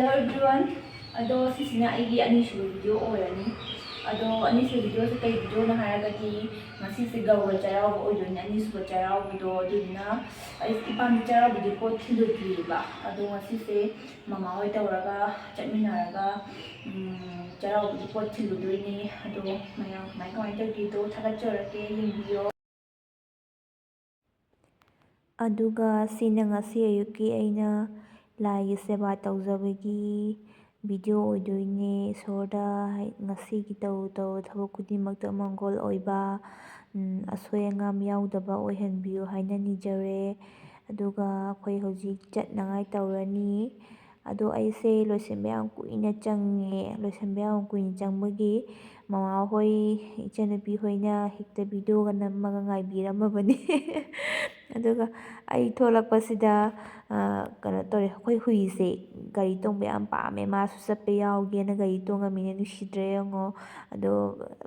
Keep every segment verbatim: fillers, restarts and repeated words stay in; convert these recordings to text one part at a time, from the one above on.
Hello everyone, ꯑꯗꯣ ꯁꯤꯁꯤꯅ ꯑꯩꯒꯤ ꯑꯅꯤꯁꯨꯕ ꯚꯤꯗꯤꯑꯣ ꯑꯣꯏꯔꯅꯤ꯫ ꯑꯗꯣ ꯑꯅꯤꯁꯨꯕ ꯚꯤꯗꯤꯑꯣꯁꯦ ꯀꯩ ꯚꯤꯗꯤꯑꯣꯅꯣ ꯍꯥꯏꯔꯒꯗꯤ, ꯉꯁꯤꯁꯦ ꯒꯧꯔ ꯆꯩꯔꯥꯎꯕ ꯑꯣꯏꯗꯣꯏꯅꯦ, ꯑꯅꯤꯁꯨꯕ ꯆꯩꯔꯥꯎꯕꯗꯣ꯫ ꯑꯗꯨꯗꯨꯅ ꯑꯩ ꯏꯄꯥꯝꯗ ꯆꯩꯔꯥꯎꯕꯒꯤ ꯄꯣꯠ ꯊꯤꯜꯂꯨꯗ꯭ꯔꯤꯕ꯫ ꯑꯗꯣ ꯉꯁꯤꯁꯦ ꯃꯃꯥ ꯍꯣꯏ ꯇꯧꯔꯒ ꯆꯠꯃꯤꯟꯅꯔꯒ, ꯎꯝ, ꯆꯩꯔꯥꯎꯕꯒꯤ ꯄꯣꯠ ꯊꯤꯜꯂꯨꯗꯣꯏꯅꯦ꯫ ꯑꯗꯣ ꯃꯌꯥꯝ ꯀꯃꯥꯏ ꯀꯃꯥꯏꯅ ꯇꯧꯒꯦꯗꯣ ꯊꯥꯒꯠꯆꯔꯛꯀꯦ, ꯌꯦꯡꯕꯤꯌꯣ꯫ ꯑꯗꯨꯒ ꯁꯤꯅ ꯉꯁꯤ ꯑꯌꯨꯛꯀꯤ ꯑꯩꯅ ꯂꯥꯏꯒꯤ ꯁꯦꯕꯥ ꯇꯧꯖꯕꯒꯤ ꯚꯤꯗꯤꯑꯣ ꯑꯣꯏꯗꯣꯏꯅꯦ꯫ ꯏꯁꯣꯔꯗ ꯉꯁꯤꯒꯤ ꯇꯧꯔꯨ ꯇꯧꯔꯨ ꯊꯕꯛ ꯈꯨꯗꯤꯡꯃꯛꯇ ꯃꯪꯒꯣꯜ ꯑꯣꯏꯕ, ꯎꯝ, ꯑꯁꯣꯏ ꯑꯉꯥꯝ ꯌꯥꯎꯗꯕ ꯑꯣꯏꯍꯟꯕꯤꯌꯨ ꯍꯥꯏꯅ ꯅꯤꯖꯔꯦ꯫ ꯑꯗꯨꯒ ꯑꯩꯈꯣꯏ ꯍꯧꯖꯤꯛ ꯆꯠꯅꯉꯥꯏ ꯇꯧꯔꯅꯤ꯫ ꯑꯗꯣ ꯑꯩꯁꯦ ꯂꯣꯏꯁꯤꯟꯕ ꯌꯥꯝ ꯀꯨꯏꯅ ꯆꯪꯉꯦ꯫ ꯂꯣꯏꯁꯤꯟꯕ ꯌꯥꯝ ꯀꯨꯏꯅ ꯆꯪꯕꯒꯤ ꯃꯃꯥ ꯍꯣꯏ, ꯏꯆꯟꯅꯨꯄꯤ ꯍꯣꯏꯅ ꯍꯦꯛꯇ ꯚꯤꯗꯤꯑꯣꯒ ꯅꯝꯃꯒ ꯉꯥꯏꯕꯤꯔꯝꯃꯕꯅꯤ꯫ ꯑꯗꯨꯒ ꯑꯩ ꯊꯣꯛꯂꯛꯄꯁꯤꯗ, ꯑ, ꯀꯩꯅꯣ ꯇꯧꯔꯦ, ꯑꯩꯈꯣꯏ ꯍꯨꯏꯁꯦ ꯒꯥꯔꯤ ꯇꯣꯡꯕ ꯌꯥꯝ ꯄꯥꯝꯃꯦ, ꯃꯥꯁꯨ ꯆꯠꯄ ꯌꯥꯎꯒꯦꯅ ꯒꯥꯔꯤ ꯇꯣꯡꯉꯝꯃꯤꯅꯦ, ꯅꯨꯡꯁꯤꯗ꯭ꯔꯦ ꯌꯦꯡꯉꯣ꯫ ꯑꯗꯣ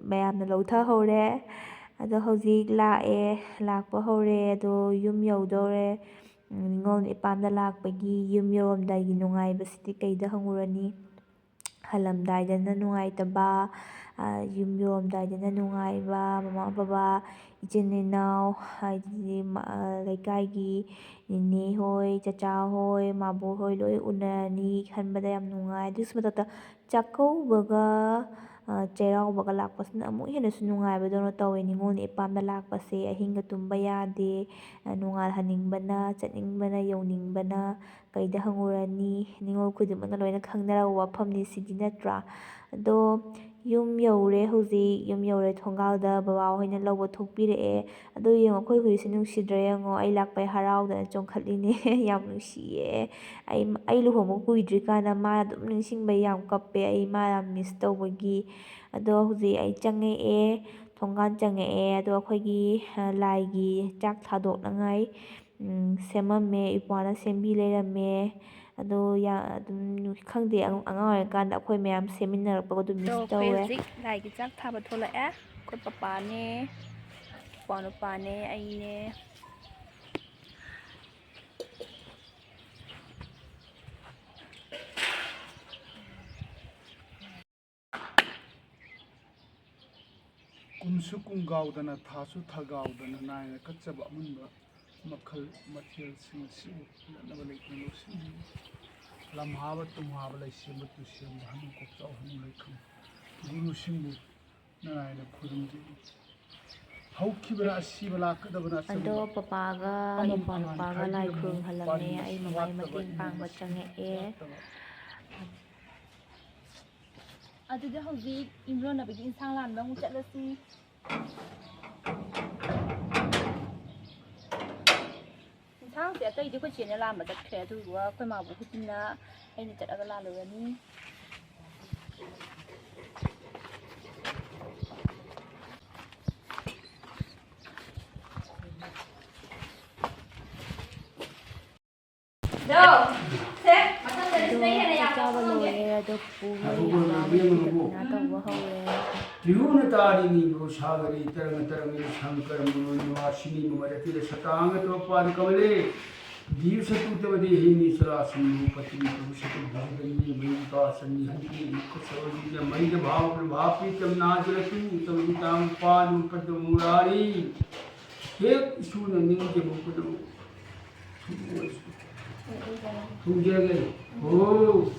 ꯃꯌꯥꯝꯅ ꯂꯧꯊꯍꯧꯔꯦ꯫ ꯑꯗꯣ ꯍꯧꯖꯤꯛ ꯂꯥꯛꯑꯦ, ꯂꯥꯛꯄ ꯍꯧꯔꯦ꯫ ꯑꯗꯣ ꯌꯨꯝ ꯌꯧꯗꯧꯔꯦ꯫ ꯅꯤꯉꯣꯜ ꯏꯄꯥꯝꯗ ꯂꯥꯛꯄꯒꯤ ꯌꯨꯝ ꯌꯧꯔꯝꯗꯥꯏꯒꯤ ꯅꯨꯡꯉꯥꯏꯕꯁꯤꯗꯤ ꯀꯩꯗ ꯍꯪꯉꯨꯔꯅꯤ? ꯍꯜꯂꯝꯗꯥꯏꯗꯅ ꯅꯨꯡꯉꯥꯏꯇꯕ, ꯑ, ꯌꯨꯝ ꯌꯧꯔꯝꯗꯥꯏꯗꯅ ꯅꯨꯡꯉꯥꯏꯕ, ꯃꯃꯥ ꯕꯕꯥ, ꯏꯆꯤꯟ ꯏꯅꯥꯎ, ꯍꯥꯏꯗꯤ ꯃ-, ꯑ, ꯂꯩꯀꯥꯏꯒꯤ ꯅꯤꯅꯦ ꯍꯣꯏ, ꯆꯆꯥ ꯍꯣꯏ, ꯃꯥꯕꯣꯛ ꯍꯣꯏ ꯂꯣꯏ ꯎꯅꯔꯅꯤ ꯈꯟꯕꯗ ꯌꯥꯝ ꯅꯨꯡꯉꯥꯏ꯫ ꯑꯗꯨꯒꯤꯁꯨ ꯃꯊꯛꯇ ꯆꯥꯛꯀꯧꯕꯒ, ꯑ, ꯆꯩꯔꯥꯎꯕꯒ ꯂꯥꯛꯄꯁꯤꯅ ꯑꯃꯨꯛ ꯍꯦꯟꯅꯁꯨ ꯅꯨꯡꯉꯥꯏꯕꯗꯧꯅ ꯇꯧꯋꯦ꯫ ꯅꯤꯉꯣꯜ ꯏꯄꯥꯝꯗ ꯂꯥꯛꯄꯁꯦ ꯑꯍꯤꯡꯒ ꯇꯨꯝꯕ ꯌꯥꯗꯦ, ꯑ, ꯅꯣꯡꯉꯥꯜꯍꯟꯅꯤꯡꯕꯅ, ꯆꯠꯅꯤꯡꯕꯅ, ꯌꯧꯅꯤꯡꯕꯅ, ꯀꯩꯗ ꯍꯪꯉꯨꯔꯅꯤ? ꯅꯤꯉꯣꯜ ꯈꯨꯗꯤꯡꯃꯛꯅ ꯂꯣꯏꯅ ꯈꯪꯅꯔꯕ ꯋꯥꯐꯝꯅꯤ ꯁꯤꯗꯤ, ꯅꯠꯇ꯭ꯔꯥ? ꯑꯗꯣ ꯌꯨꯝ ꯌꯧꯔꯦ ꯍꯧꯖꯤꯛ, ꯌꯨꯝ ꯌꯧꯔꯦ, ꯊꯣꯡꯒꯥꯜꯗ ꯕꯕꯥ ꯍꯣꯏꯅ ꯂꯧꯕ ꯊꯣꯛꯄꯤꯔꯛꯑꯦ꯫ ꯑꯗꯣ ꯌꯦꯡꯉꯣ, ꯑꯩꯈꯣꯏ ꯍꯨꯏꯁꯦ ꯅꯨꯡꯁꯤꯗ꯭ꯔꯥ ꯌꯦꯡꯉꯣ, ꯑꯩ ꯂꯥꯛꯄꯩ ꯍꯔꯥꯎꯗꯅ ꯆꯣꯡꯈꯠꯂꯤꯅꯦ꯫ ꯌꯥꯝ ꯅꯨꯡꯁꯤꯌꯦ꯫ ꯑꯩ, ꯑꯩ ꯂꯨꯍꯣꯡꯕ ꯀꯨꯏꯗ꯭ꯔꯤꯀꯥꯟꯗ ꯃꯥ ꯑꯗꯨꯝ ꯅꯤꯡꯁꯤꯡꯕꯩ ꯌꯥꯝ ꯀꯞꯄꯦ, ꯑꯩ ꯃꯥ ꯌꯥꯝ ꯃꯤꯁ ꯇꯧꯕꯒꯤ꯫ ꯑꯗꯣ ꯍꯧꯖꯤꯛ ꯑꯩ ꯆꯪꯉꯛꯑꯦ, ꯊꯣꯡꯒꯥꯟ ꯆꯪꯉꯛꯑꯦ꯫ ꯑꯗꯣ ꯑꯩꯈꯣꯏꯒꯤ, ꯑ, ꯂꯥꯏꯒꯤ ꯆꯥꯛ ꯊꯥꯗꯣꯛꯅꯉꯥꯏ, ꯎꯝ, ꯁꯦꯝꯃꯝꯃꯦ, ꯏꯄ꯭ꯋꯥꯅ ꯁꯦꯝꯕꯤ ꯂꯩꯔꯝꯃꯦ꯫ ꯑꯗꯣ ꯌꯥ-, ꯑꯗꯨꯝ ꯈꯪꯗꯦ, ꯑꯉꯥꯡ ꯑꯣꯏꯔꯤꯀꯥꯟꯗ ꯑꯩꯈꯣꯏ ꯃꯌꯥꯝ ꯁꯦꯝꯃꯤꯟꯅꯔꯛꯄꯒ ꯑꯗꯨꯝ ꯑꯗꯣ ꯃꯤꯁ ꯑꯩꯈꯣꯏ ꯇꯧꯋꯦ꯫ ꯍꯧꯖꯤꯛ ꯂꯥꯏꯒꯤ ꯆꯥꯛ ꯊꯥꯕ ꯊꯣꯛꯂꯛꯑꯦ꯫ ꯑꯩꯈꯣꯏ ꯄꯄꯥꯅꯦ, ꯏꯄ꯭ꯋꯥ ꯅꯨꯄꯥꯅꯦ, ꯑꯩꯅꯦ꯫ ꯀꯨꯝꯁꯨ ꯀꯨꯝꯒꯥꯎꯗꯅ, ꯊꯥꯁꯨ ꯊꯥꯒꯥꯎꯗꯅ ꯅꯥꯏꯅ ꯀꯠꯆꯕ ꯑꯃꯨꯟꯕ ꯃꯈꯜ ꯃꯊꯦꯜꯁꯤꯡ ꯑꯁꯤꯕꯨ ꯂꯠꯅꯕ ꯂꯩꯇꯅ ꯂꯧꯁꯤꯟꯕꯤꯌꯨ꯫ ꯂꯝꯍꯥꯕ ꯇꯨꯝꯍꯥꯕ ꯂꯩꯁꯦꯝꯕ ꯇꯨꯁꯦꯝꯕ ꯍꯅꯨ ꯀꯣꯛꯆꯥꯎ ꯍꯅꯨ ꯂꯩꯈꯝ ꯒꯨꯔꯨꯁꯤꯡꯕꯨ ꯅꯥꯏꯅ ꯈꯨꯔꯨꯝꯖꯔꯤ꯫ ꯍꯧꯈꯤꯕꯅ ꯑꯁꯤꯕ, ꯂꯥꯛꯀꯗꯕꯅ ꯑꯆꯝꯕ꯫ ꯑꯗꯣ ꯄꯄꯥꯒ ꯑꯃꯝ ꯏꯄ꯭ꯋꯥ ꯑꯉꯥꯟ ꯅꯨꯄꯥꯒ ꯂꯥꯏ ꯈꯥꯏꯕꯤꯔꯝꯃꯨ, ꯈꯨꯔꯨꯝꯍꯜꯂꯝꯃꯦ꯫ ꯄꯥꯟꯕꯁꯨ ꯑꯩ ꯃꯃꯥꯏ ꯋꯥꯠꯇꯕ, ꯃꯇꯦꯡ ꯄꯥꯡꯕ ꯏꯃꯨꯡꯁꯨ ꯆꯪꯉꯛꯑꯦ꯫ ꯋꯥꯠꯇꯕ꯫ ꯑꯗꯨꯗꯤ ꯍꯧꯖꯤꯛ ꯏꯔꯣꯟꯅꯕꯒꯤ ꯏꯟꯁꯥꯡ ꯂꯥꯟꯕ ꯑꯃꯨꯛ ꯆꯠꯂꯁꯤ꯫ ꯏꯟꯁꯥꯡꯁꯦ ꯑꯇꯩꯗꯤ ꯑꯩꯈꯣꯏ ꯆꯦꯅ ꯂꯥꯟꯕ ꯆꯠꯈ꯭ꯔꯦ, ꯑꯗꯨꯗꯨꯒ ꯑꯩꯈꯣꯏ ꯃꯥꯕꯨ ꯍꯨꯠꯇꯤꯅ ꯑꯩꯅ ꯆꯠꯂꯒ ꯂꯥꯜꯂꯨꯔꯅꯤ꯫ ꯑꯗꯣ, ꯁꯦ, ꯃꯊꯪꯗꯗꯤ ꯑꯗꯣ ꯁꯤꯗꯩ ꯍꯦꯟꯅ ꯆꯥꯛ ꯌꯥꯝ ꯆꯥꯕ ꯇꯧꯍꯟꯒꯦ꯫ ꯂꯣꯏꯔꯦ, ꯑꯗꯣ ꯄꯨꯄꯨ ꯍꯣꯏ ꯌꯥꯝ ꯄ꯭ꯔꯊꯅꯥ ꯇꯧꯕ ꯍꯧꯔꯦ꯫ ꯇ꯭ꯔꯤꯒꯨꯅ ꯇꯥꯔꯤꯅꯤ ꯚꯣ ꯁꯥꯒꯔꯤ ꯇꯔꯪ ꯇꯔꯪ ꯁꯪꯀꯔ ꯃꯅꯣ ꯅꯤꯋꯥꯁꯤꯅꯤ ꯃꯃꯔꯇꯤꯔ ꯁꯇꯥꯡꯒ ꯇꯣꯄꯥꯗ ꯀꯃꯂꯦ ꯗꯤꯌꯨ ꯁꯇꯨ ꯇꯃꯗꯤ ꯍꯤꯅꯤ ꯁꯔꯥꯁꯤꯅꯤ ꯄꯇꯤ ꯇꯨ ꯁꯇꯨ ꯚꯨꯖꯒꯅꯤ ꯃꯩ ꯄꯥꯁꯅꯤ ꯍꯟꯇꯤ ꯃꯨꯈ ꯁꯔꯣꯖꯤꯅ ꯃꯩꯗ ꯚꯥꯕ ꯚꯥꯄꯤ ꯇꯝ ꯅꯥꯖꯔ ꯇꯨ ꯇꯃꯗꯤ ꯇꯥꯡ ꯄꯥꯗꯨ ꯄꯗ ꯃꯨꯔꯥꯔꯤ ꯍꯦꯛ ꯏꯁꯨꯅ ꯅꯤꯡꯖꯕ ꯈꯨꯗꯤꯡꯃꯛ ꯊꯨꯡꯖꯒꯦ꯫ ꯑꯣ꯫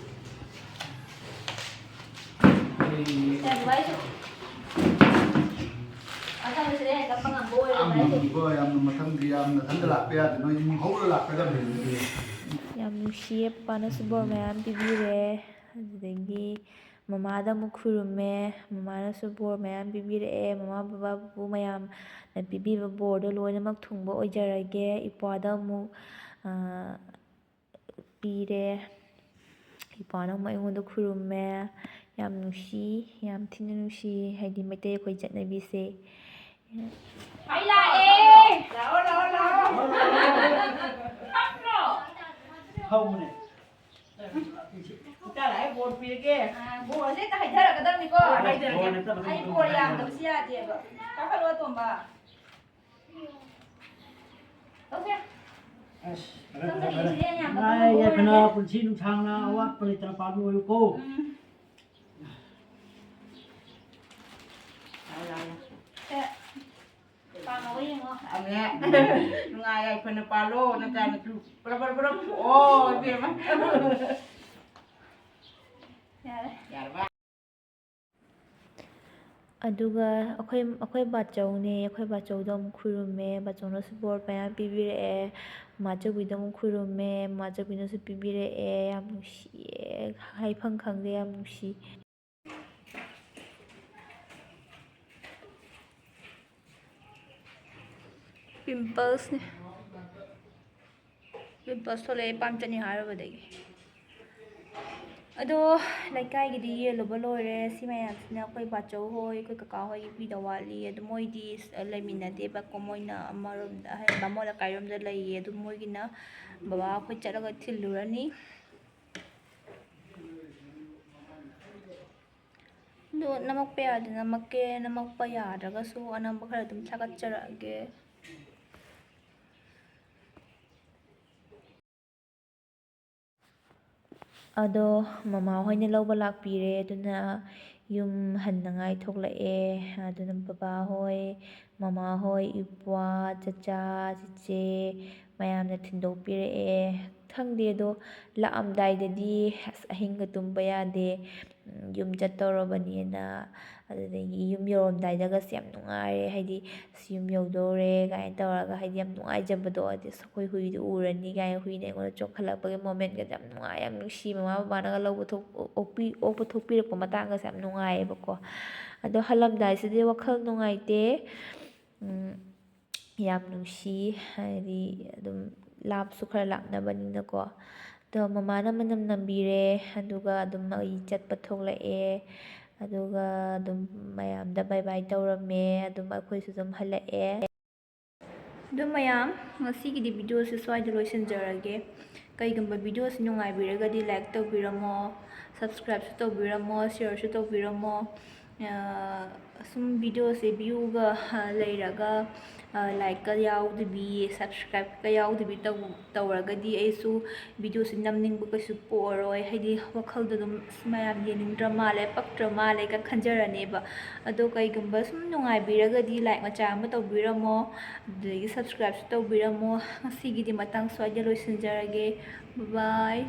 ꯌꯥꯝ ꯅꯨꯡꯉꯥꯏꯀꯣ, ꯌꯥꯝꯅ ꯃꯊꯪꯗꯤ ꯌꯥꯝ ꯅꯊꯟꯗ ꯂꯥꯛꯄ ꯌꯥꯗꯦ, ꯅꯣꯏ ꯏꯃꯨꯡ ꯍꯧꯔ ꯂꯥꯛꯀꯗꯕꯅꯦ ꯑꯗꯨꯗꯤ꯫ ꯌꯥꯝ ꯅꯨꯡꯁꯤꯌꯦ, ꯄꯥꯄꯥꯅꯁꯨ ꯕꯣꯔ ꯃꯌꯥꯝ ꯄꯤꯕꯤꯔꯦ꯫ ꯑꯗꯨꯗꯒꯤ ꯃꯃꯥꯗ ꯑꯃꯨꯛ ꯈꯨꯔꯨꯝꯃꯦ꯫ ꯃꯃꯥꯅꯁꯨ ꯕꯣꯔ ꯃꯌꯥꯝ ꯄꯤꯕꯤꯔꯛꯑꯦ꯫ ꯃꯃꯥ, ꯕꯕꯥ, ꯄꯨꯄꯨ ꯃꯌꯥꯝꯅ ꯄꯤꯕꯤꯕ ꯕꯣꯔꯗꯣ ꯂꯣꯏꯅꯃꯛ ꯊꯨꯡꯕ ꯑꯣꯏꯖꯔꯒꯦ꯫ ꯏꯄ꯭ꯋꯥꯗ ꯑꯃꯨꯛ, ꯑ, ꯄꯤꯔꯦ꯫ ꯏꯄ꯭ꯋꯥꯅ ꯑꯃꯨꯛ ꯑꯩꯉꯣꯟꯗ ꯈꯨꯔꯨꯝꯃꯦ꯫ ꯌꯥꯝ ꯅꯨꯡꯁꯤ, ꯌꯥꯝ ꯊꯤꯅ ꯅꯨꯡꯁꯤ, ꯍꯥꯏꯗꯤ ꯃꯩꯇꯩ ꯑꯩꯈꯣꯏ ꯆꯠꯅꯕꯤꯁꯦ꯫ ꯑꯩ ꯂꯥꯛꯑꯦ꯫ ꯂꯥꯛꯑꯣ, ꯂꯥꯛꯑꯣ, ꯂꯥꯛꯑꯣ꯫ ꯍꯧꯕꯅꯦ꯫ ꯏꯆꯥ ꯂꯥꯛꯑꯦ, ꯕꯣꯔ ꯄꯤꯔꯒꯦ꯫ ꯑꯥ, ꯕꯣꯔꯁꯦ ꯍꯦꯛꯇ ꯍꯩꯊꯔꯛꯀꯗꯕꯅꯤꯀꯣ꯫ ꯍꯣꯏ, ꯍꯩꯊꯔꯛꯀꯦ꯫ ꯑꯩ ꯕꯣꯔ ꯌꯥꯝꯗꯕꯁꯨ ꯌꯥꯗꯦꯕ꯫ ꯀꯥꯈꯠꯂꯣ, ꯑꯇꯣꯝꯕ꯫ ꯂꯧꯁꯦ꯫ ꯑꯁ, ꯐꯔꯦ, ꯐꯔꯦ, ꯐꯔꯦ꯫ ꯁꯣꯝꯗꯒꯤꯗꯤ ꯌꯥꯝ ꯉꯥꯏ ꯌꯥꯏꯐꯅ ꯄꯨꯟꯁꯤ ꯅꯨꯡꯁꯥꯡꯅ ꯑꯋꯥꯠꯄ ꯂꯩꯇꯅ ꯄꯥꯟꯕ ꯑꯣꯏꯌꯨꯀꯣ꯫ ꯎꯝ꯫ ꯂꯥꯛꯑꯣ, ꯂꯥꯛꯑꯣ, ꯂꯥꯛꯑꯣ꯫ ꯑꯃꯦ꯫ ꯅꯨꯡꯉꯥꯏ ꯌꯥꯏꯐꯅ ꯄꯥꯜꯂꯣ, ꯅꯆꯥꯅꯁꯨ ꯄꯔꯞ ꯄꯔꯞ ꯄꯔꯞ ꯄꯣꯛꯑꯣ, ꯏꯕꯦꯝꯃ꯫ ꯌꯥꯔꯦ꯫ ꯌꯥꯔꯕ? ꯑꯗꯨꯒ ꯑꯩꯈꯣꯏ, ꯑꯩꯈꯣꯏ ꯕꯥꯆꯧꯅꯦ, ꯑꯩꯈꯣꯏ ꯕꯥꯆꯧꯗꯣ ꯑꯃꯨꯛ ꯈꯨꯔꯨꯝꯃꯦ, ꯕꯥꯆꯧꯅꯁꯨ ꯕꯣꯔ ꯃꯌꯥꯝ ꯄꯤꯕꯤꯔꯛꯑꯦ꯫ ꯃꯃꯥꯆꯧꯕꯤꯗꯣ ꯑꯃꯨꯛ ꯈꯨꯔꯨꯝꯃꯦ, ꯃꯃꯥꯆꯧꯕꯤꯅꯁꯨ ꯄꯤꯕꯤꯔꯛꯑꯦ꯫ ꯌꯥꯝ ꯅꯨꯡꯁꯤꯌꯦ, ꯍꯥꯏꯐꯝ ꯈꯪꯗꯦ, ꯌꯥꯝ ꯅꯨꯡꯁꯤ꯫ Pimples ꯅꯦ꯫ Pimples ꯊꯣꯛꯂꯛꯑꯦ, ꯄꯥꯝ ꯆꯠꯅꯤ ꯍꯥꯏꯔꯨꯕꯗꯒꯤ꯫ ꯑꯗꯣ ꯂꯩꯀꯥꯏꯒꯤꯗꯤ ꯌꯦꯜꯂꯨꯕ ꯂꯣꯏꯔꯦ꯫ ꯁꯤ ꯃꯌꯥꯝꯁꯤꯅ ꯑꯩꯈꯣꯏ ꯕꯥꯆꯧ ꯍꯣꯏ, ꯑꯩꯈꯣꯏ ꯀꯀꯥ ꯍꯣꯏꯒꯤ ꯄꯤꯗꯧ ꯋꯥꯠꯂꯤ꯫ ꯑꯗꯨ ꯃꯣꯏꯗꯤ ꯂꯩꯃꯤꯟꯅꯗꯦꯕꯀꯣ, ꯃꯣꯏꯅ ꯑꯃꯔꯣꯝꯗ, ꯍꯥꯏꯗꯤ ꯕꯥꯃꯣꯟ ꯂꯩꯀꯥꯏꯔꯣꯝꯗ ꯂꯩꯌꯦ꯫ ꯑꯗꯨ ꯃꯣꯏꯒꯤꯅ ꯕꯕꯥ ꯑꯩꯈꯣꯏ ꯆꯠꯂꯒ ꯊꯤꯜꯂꯨꯔꯅꯤ꯫ ꯑꯗꯣ ꯅꯝꯃꯛꯄ ꯌꯥꯔꯗꯤ ꯅꯝꯃꯛꯀꯦ, ꯅꯝꯃꯛꯄ ꯌꯥꯗ꯭ꯔꯒꯁꯨ ꯑꯅꯝꯕ ꯈꯔ ꯑꯗꯨꯝ ꯊꯥꯒꯠꯆꯔꯛꯑꯒꯦ꯫ ꯑꯗꯣ ꯃꯃꯥ ꯍꯣꯏꯅ ꯂꯧꯕ ꯂꯥꯛꯄꯤꯔꯦ, ꯑꯗꯨꯅ ꯌꯨꯝ ꯍꯟꯅꯉꯥꯏ ꯊꯣꯛꯂꯛꯑꯦ꯫ ꯑꯗꯨꯅ ꯕꯕꯥ ꯍꯣꯏ, ꯃꯃꯥ ꯍꯣꯏ, ꯏꯄ꯭ꯋꯥ, ꯆꯆꯥ, ꯆꯤꯆꯦ ꯃꯌꯥꯝꯅ ꯊꯤꯟꯗꯣꯛꯄꯤꯔꯛꯑꯦ꯫ ꯈꯪꯗꯦ, ꯑꯗꯣ ꯂꯥꯛꯑꯝꯗꯥꯏꯗꯗꯤ ꯑꯁ ꯑꯍꯤꯡꯒ ꯇꯨꯝꯕ ꯌꯥꯗꯦ, ꯌꯨꯝ ꯆꯠꯇꯧꯔꯕꯅꯦꯅ꯫ ꯑꯗꯨꯗꯒꯤ ꯌꯨꯝ ꯌꯧꯔꯝꯗꯥꯏꯗꯒꯁꯦ ꯌꯥꯝ ꯅꯨꯡꯉꯥꯏꯔꯦ, ꯍꯥꯏꯗꯤ ꯑꯁ ꯌꯨꯝ ꯌꯧꯗꯧꯔꯦ ꯀꯥꯏꯅ ꯇꯧꯔꯒ, ꯍꯥꯏꯗꯤ ꯌꯥꯝ ꯅꯨꯡꯉꯥꯏꯖꯕꯗꯣ, ꯍꯥꯏꯗꯤ ꯑꯁ ꯑꯩꯈꯣꯏ ꯍꯨꯏꯗꯨ ꯎꯔꯅꯤ ꯀꯥꯏꯅ, ꯍꯨꯏꯅ ꯑꯩꯉꯣꯟꯗ ꯆꯣꯡꯈꯠꯂꯛꯄꯒꯤ momentꯒꯁꯦ ꯌꯥꯝ ꯅꯨꯡꯉꯥꯏ, ꯌꯥꯝ ꯅꯨꯡꯁꯤ꯫ ꯃꯃꯥ ꯕꯕꯥꯅꯒ ꯂꯧꯕ ꯊꯣꯛ-, ꯑꯣꯛꯄꯤ-, ꯑꯣꯛꯄ ꯊꯣꯛꯄꯤꯔꯛꯄ ꯃꯇꯥꯡꯒꯁꯦ ꯌꯥꯝ ꯅꯨꯡꯉꯥꯏꯌꯦꯕꯀꯣ꯫ ꯑꯗꯣ ꯍꯜꯂꯝꯗꯥꯏꯁꯤꯗꯤ ꯋꯥꯈꯜ ꯅꯨꯡꯉꯥꯏꯇꯦ꯫ ꯎꯝ, ꯌꯥꯝ ꯅꯨꯡꯁꯤ, ꯍꯥꯏꯗꯤ ꯑꯗꯨꯝ ꯂꯥꯞꯁꯨ ꯈꯔ ꯂꯥꯞꯅꯕꯅꯤꯅꯀꯣ꯫ ꯑꯗꯣ ꯃꯃꯥꯅ ꯃꯅꯝ ꯅꯝꯕꯤꯔꯦ, ꯑꯗꯨꯒ ꯑꯗꯨꯝ ꯑꯩ ꯆꯠꯄ ꯊꯣꯛꯂꯛꯑꯦ꯫ ꯑꯗꯨꯒ ꯑꯗꯨꯝ ꯃꯌꯥꯝꯗ bye bye ꯇꯧꯔꯝꯃꯦ꯫ ꯑꯗꯨꯝ ꯑꯩꯈꯣꯏꯁꯨ ꯑꯗꯨꯝ ꯍꯜꯂꯛꯑꯦ꯫ ꯑꯗꯨ ꯃꯌꯥꯝ, ꯉꯁꯤꯒꯤꯗꯤ videoꯁꯦ ꯁ꯭ꯋꯥꯏꯗ ꯂꯣꯏꯁꯤꯟꯖꯔꯒꯦ꯫ ꯀꯩꯒꯨꯝꯕ videoꯁꯤ ꯅꯨꯡꯉꯥꯏꯕꯤꯔꯒꯗꯤ like ꯇꯧꯕꯤꯔꯝꯃꯣ, subscribeꯁꯨ ꯇꯧꯕꯤꯔꯝꯃꯣ, shareꯁꯨ ꯇꯧꯕꯤꯔꯝꯃꯣ꯫ ꯁꯨꯝ ꯚꯤꯗꯤꯑꯣꯁꯦ ꯚ꯭ꯌꯨꯒ ꯂꯩꯔꯒ, ꯂꯥꯏꯛꯀ ꯌꯥꯎꯗꯕꯤ, ꯁꯕꯁꯀ꯭ꯔꯥꯏꯕꯀ ꯌꯥꯎꯗꯕꯤ ꯇꯧꯔꯒꯗꯤ ꯑꯩꯁꯨ ꯚꯤꯗꯤꯑꯣꯁꯦ ꯅꯝꯅꯤꯡꯕ ꯀꯩꯁꯨ ꯄꯣꯛꯑꯔꯣꯏ꯫ ꯍꯥꯏꯗꯤ ꯋꯥꯈꯜꯗ ꯑꯗꯨꯝ "ꯑꯁ, ꯃꯌꯥꯝ ꯌꯦꯡꯅꯤꯡꯗ꯭ꯔ ꯃꯥꯜꯂꯦ, ꯄꯛꯇ꯭ꯔ ꯃꯥꯜꯂꯦ"ꯀ ꯈꯟꯖꯔꯅꯦꯕ꯫ ꯑꯗꯣ ꯀꯩꯒꯨꯝꯕ ꯁꯨꯝ ꯅꯨꯡꯉꯥꯏꯕꯤꯔꯒꯗꯤ ꯂꯥꯏꯛ ꯃꯆꯥ ꯑꯃ ꯇꯧꯕꯤꯔꯝꯃꯣ, ꯑꯗꯨꯗꯒꯤ ꯁꯕꯁꯀ꯭ꯔꯥꯏꯕꯁꯨ ꯇꯧꯕꯤꯔꯝꯃꯣ꯫ ꯉꯁꯤꯒꯤꯗꯤ ꯃꯇꯥꯡ ꯁ꯭ꯋꯥꯏꯗ ꯂꯣꯏꯁꯤꯟꯖꯔꯒꯦ꯫ ꯕꯥꯏ꯫